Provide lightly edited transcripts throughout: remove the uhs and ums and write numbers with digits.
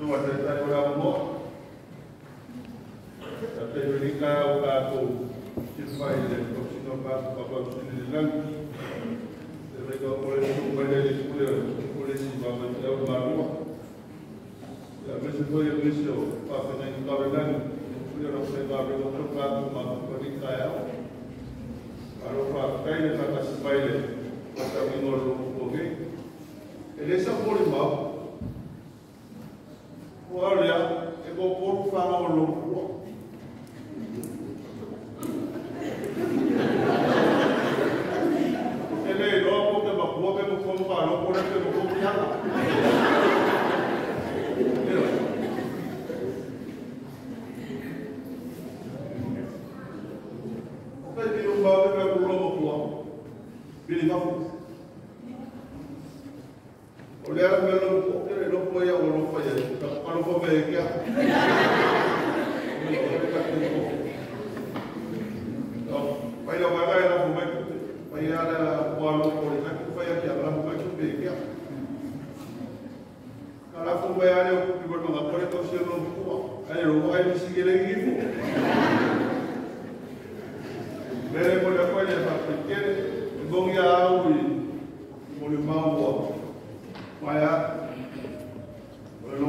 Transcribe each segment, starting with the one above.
Tua te tai o la mo. Ta te rika o ka ko ti fai le ko sino pa pa pa sino le lang. Te rika o le tu mai le le le si va ma te o ma lo. La mese foi o mese o pa pa nei ka le lang. Le ro se va re ko pa ma ko ri ka ya. Aro pa kai le ka si pai le pa ta ni no lo ko ke. Ele sa poli mau. Olha, eu vou pôr o farol louco. Ele é louco, que uma boa, que eu vou farol, por que eu vou piar. O que é um balde para o lobo, Billy Vafu. Olha, meu louco, ele não foi ao louco, ele não foi ver aqui. Vai lá, vai lá, vai vai lá, vai lá, vai aqui, vai vai aqui. Cara, foi vai ali, eu vou não agora tô sendo louco. Aí eu vou aí seguir aqui. Mere mo le foi le fa pequeno, bom ya au i mo le mau. Vai a o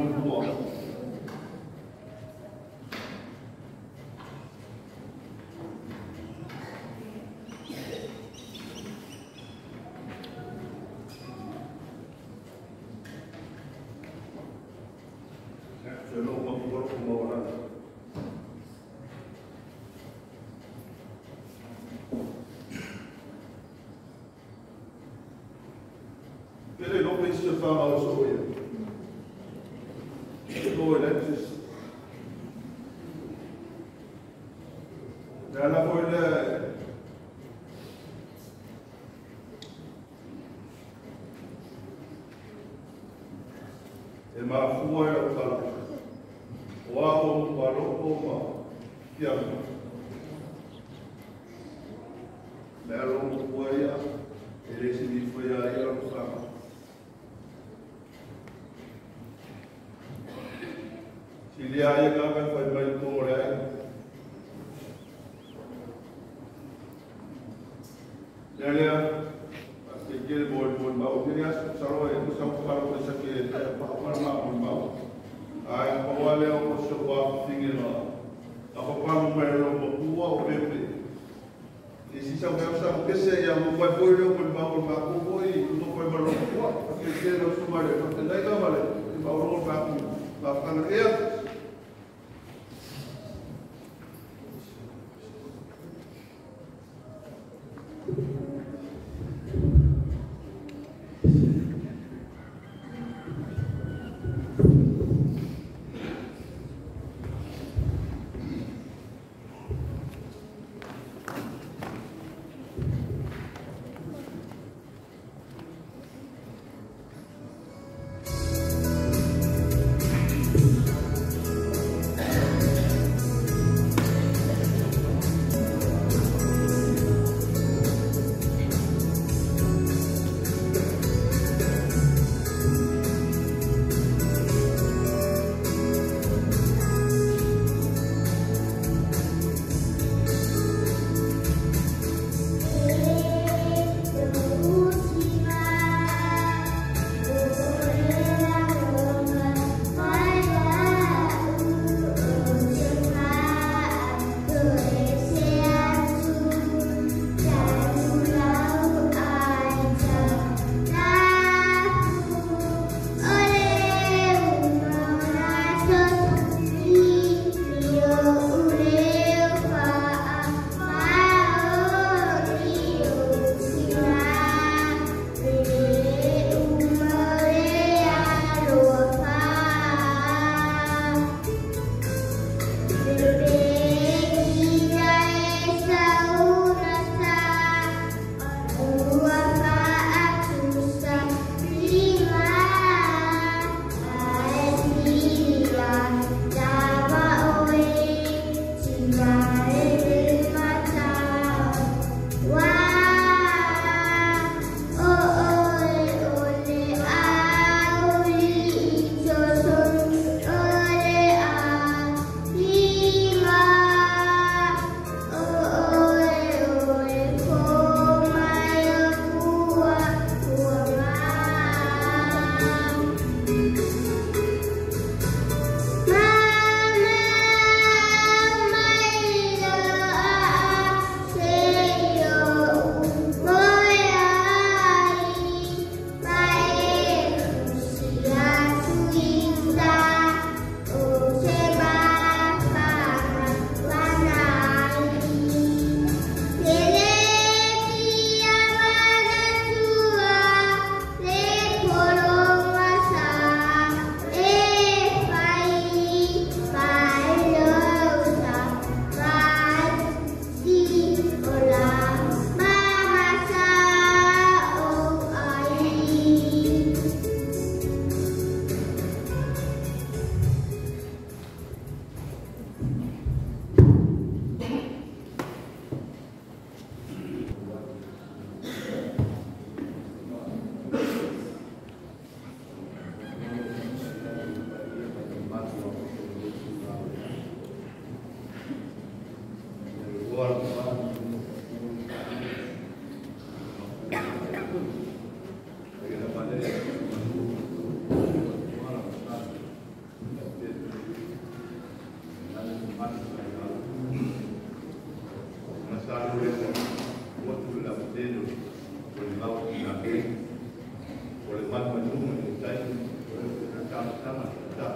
talosaga ta.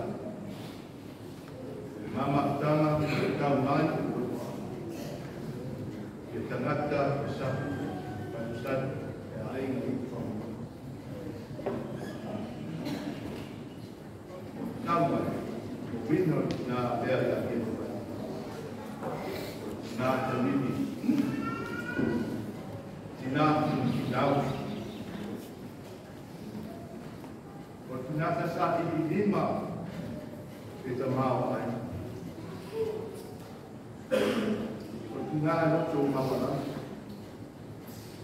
Le mamafutaga ma le tau mai ia tagata e safu patusatu e aiga i fagu. Tau mai, o uiga o le tinā lea ia ia mai. O le tinā tauligi, tinā tinau. O le tinā sasa'i lima e tamao ai. O le tinā e loto o mawala.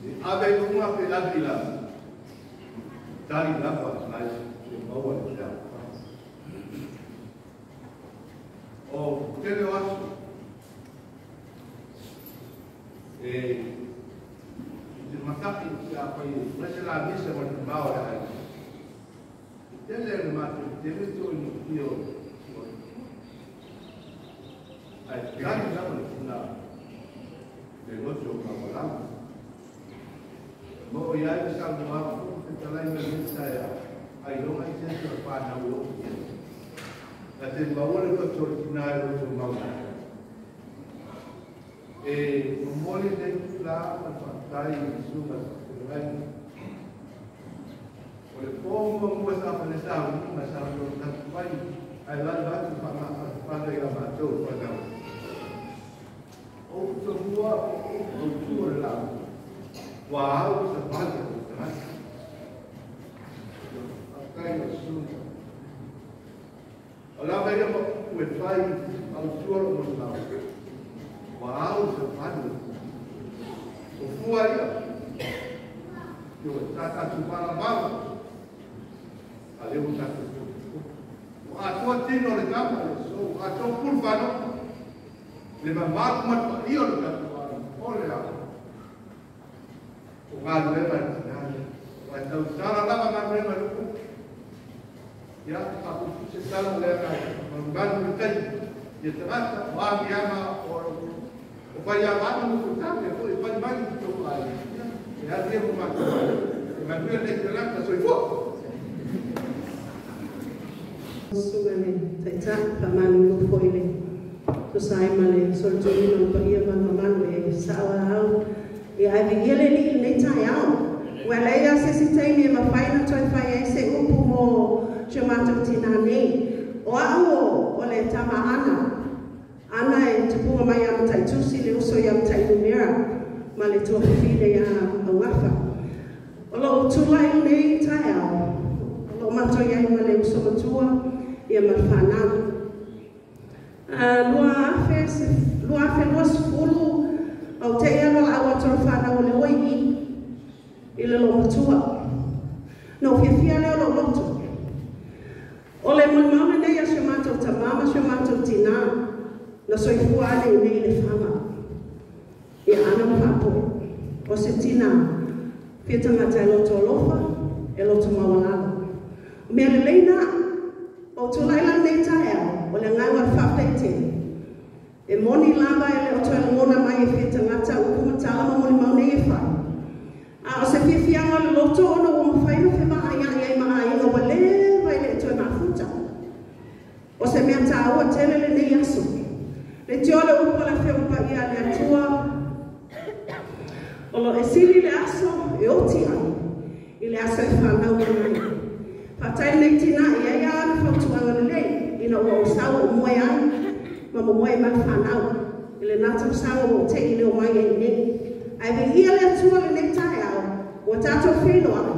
E ave lunga pe ave i lalo. Tali lava nai se maua le te au. O tele o aso e te mataki te a pai e se la misa ma te mao e ai. I tele le mātou, tele tō i no pio ai tali lava le tina le loto o mawalama. Mo i ai le sa mua te talai me misa e ai longa i te te whānau o ia. Na te maua le loto o le tina e loto mauna. E momoli le tula ma whakatai i sunga te ngai. O le pō mua mua sa whane sa uni ma sa whane tatu mai ai lalo atu whana i a mātou whanau. O te mua o tua le lau. Wa au sa whane o tagata. Whakatai o sunga. O lava ia ma ue whai au tua lo mo lau. Wa au sa whane. O fua ia. Io tata tu para mama. A leo tata tu. O atoa tino le tama le so atoa pulfano. Le mamaku matu ia le tata o le au. O ngā luema le tinane. O ai tau sala lava ngā luema luku. Ia, ka se sala le aka manumanu le tai. Ia tagata, o a miama o o pai a manu mo kutame, o e pai mai ki tō ai. E a te mo mātou ai. E manuia nei te laka soifua. Suga le taita, whamanu foi le tosai ma le solituina o paia ma mamalu e sao au. E ai vigia le li nei tai au. Ua lei a se si taimi e mawhai na toi whai ai se upu mo si o mātou tina nei. O au o le tama ana. Ana e tupunga mai a matai tusi le uso ia matai numera ma le tua whiwhine ia auafa. O lo tūlai nei tai au. O lo mātou iai ma le uso matua ia ma whanau. Lua afe lua sefulu au te ea lola au atoro whanau o le oi i le lo matua. No fiafia leo lo loto. O le molimau nei a si o mātou tamama, si o mātou tina, na soifua ale i nei le whanga. Ia ana whapo. O se tina, fia tangata e loto alofa, e loto mawalalo. O mea le leina, o tūlai lan nei taeao, o le ngai wa whawhai. E moni lava e le o toe ngona mai e fia tangata upu matala ma molimau nei e whai. A o se fiafiaga o le loto ona ua mafai ona fevaaia'i ai ma aiga ua leva i le e toe mafuta. O se mea tāua tele lenei aso. Le tio le upu o le afioga paia a le Atua. O lo e sili le aso e oti ai i le aso e whanau mai. Whātai nei tina i ai ana whautuanga lelei ina ua o saua o moe ai ma mo moe ma whanau. I le nata saua o te i leo mai ai nei. Ai ve ia le Atua le nei taeao ua tātou whenua ai.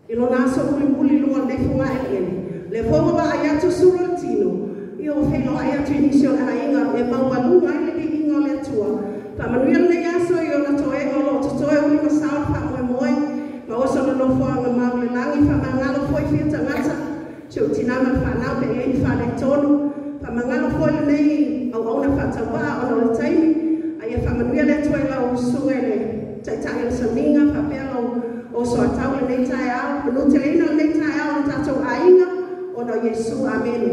I lona aso muli muli lua nei funga e ele. Le fonga wa ai atu sura le tino. I o whenua ai atu inisi o le ainga e maualunga ai le viiga o le Atua. Whamanuia nei aso i ona toe o lo totoe uli masao wha moe moe. Ma oso na nofoanga mau le langi whamangalo foi fia tangata. Si o tinama le whanau pe e ni whale tonu. Whamangalo foi le nei au auna whatawaa ona o le taimi. Aia whamanuia le Atua i lau usuga le taitai le saminga whapea lau o so atau le nei taeao. Manu te leina le nei taeao le tātou ainga ona o Iesu. Amen.